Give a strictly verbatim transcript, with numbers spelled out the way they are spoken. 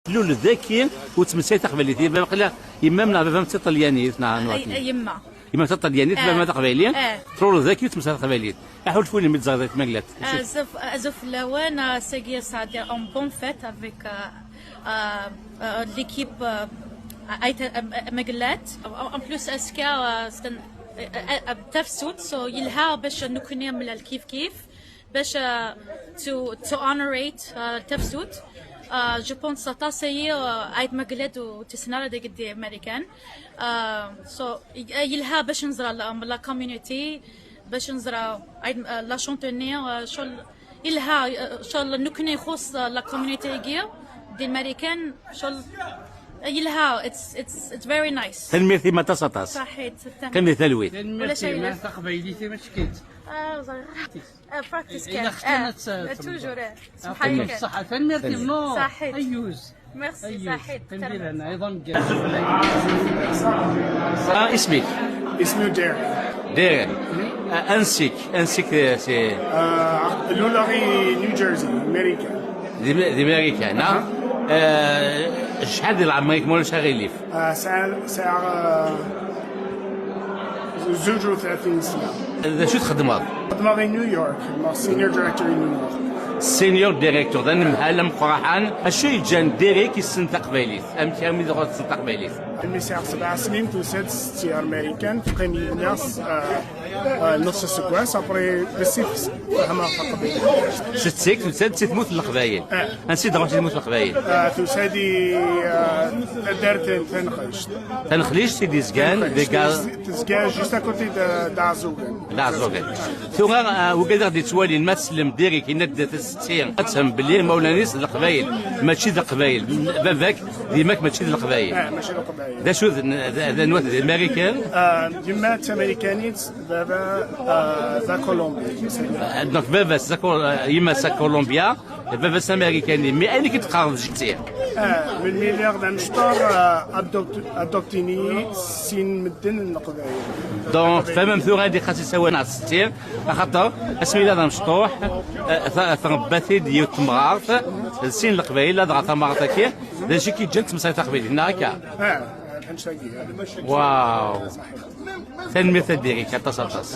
Tlul daki ur tettmeslay taqbaylit. Yemma, waqila yemma-m neɣ baba-m d tiṭelyanit neɣ anwa? Ay, ay, yemma. Yemma d taṭelyanit, eh, baba d aqbayli. Eh. Tlul daki ur tettmeslay taqbaylit. Aḥulfu-inem i d-ẓẓayet Maglad. Ah, azul, azul fell-awen, ah, ass-agi ad sɛeddiɣ une bonne fête avec, ah, ah, ah, l'équipe, ah, Ayt, ah, ah, Maglad. En plus, azekka, ah, c'est un, ah, ah, ah, tafsut, so yelha bac nekkni ad nemlal kif kif. Bac, uh, to, to honorate, uh, tafsut. Uh, je pense aṭas-agi, uh, Ayt Maglad ur tt-yessin ara deg Marikan. Uh, so, y-, yelha bac neẓra la, la community, bac neẓra Ayt, uh, la chanteuse-nni, uh, ccɣel yelha, uh, ccɣel nekkni ixuṣṣ, uh, la community-agi di Marikan, ccɣel yelha, it's, it's, it's very nice. Tanemmirt-im aṭas, aṭas. Ṣaḥit. Qqim di talwit. Ulac ayen. Tanemmirt-im, taqbaylit-im, ackit. Ah, ẓriɣ. Ah, practice kan. Ilaq kan ad tt-, ah, toujours, eh. Semḥa kan. Ṣaḥa, tanemmirt-im. Ṣaḥit. Ayyuz. Merci, ayyuz. Ṣaḥit. Qqim di lehna, iḍ ameggaz. Ah, isem-ik? اسمي ديرين. ديرين. Ah, ansi-k? Ansi-k, eh, si آه، لولاري نيو جيرسي، أمريكا. Di, di Marikan, ah? Eh, acḥal di leɛmer-ik, ma ulac aɣilif? آه، ساعة، ساعة، آه، زوج وثلاثين سنة. D acu txeddmeḍ? خدمة في نيويورك، خدمة سينيور دايركتور في نيويورك. Senior director, d anemhal ameqqran. Acu yeǧǧan Derek yessen taqbaylit? Amek armi d-ɣur tessen taqbaylit? Almi sɛiɣ sebɛa snin, tusa-d setti ar Marikan, teqqim yid-neɣ s-, ah, ah, nus aseggas, après, bessif fehmeɣ taqbaylit. Setti-k tusa-d si tmurt n Leqbayel. Ah. Ansi d-ɣur si tmurt n Leqbayel? Ah, tusa-d i, ah, taddart n Tanxlict. Tanxlict i d-yezgan deg a- Tezga juste à côté de, d'Aɛzugan. D'Aɛzugan. Tura, ah, wigad i ɣ-d-yettwalin, ma tsellem Derek, yenna-d setti, ad tfhem belli imawlan-is d Leqbayel, mačči d Leqbayel. Baba-k d yemma-k mačči d Leqbayel. Ah, mačči d Leqbayel. D acu d, d, d anwa d Marikan? Ah, yemma d Tamarikanit, baba, ah, d Akulumbi. Ah, donc baba-s d Aku-, ah, yemma-s d Akulumbya, baba-s d Amarikani. Mais ayen i k-d-teqqareḍ jeddi? Ah, melmi lliɣ d amecṭuḥ, ah, adopti-, adoptini sin medden n Leqbayel. Donc, tfehmem tura anda xas isawal ɣef setti, axaṭer asmi yella d amecṭuḥ, eh, ta-, tṛebba-t-id yiwet temɣart, d sin Leqbayel, ladɣa tamɣart-agi, d acu i k-yeǧǧan tettmeslayeḍ taqbaylit, neɣ akka? Ah, annect-agi, ah. Waw! Tanemmirt a Derek, aṭas, aṭas.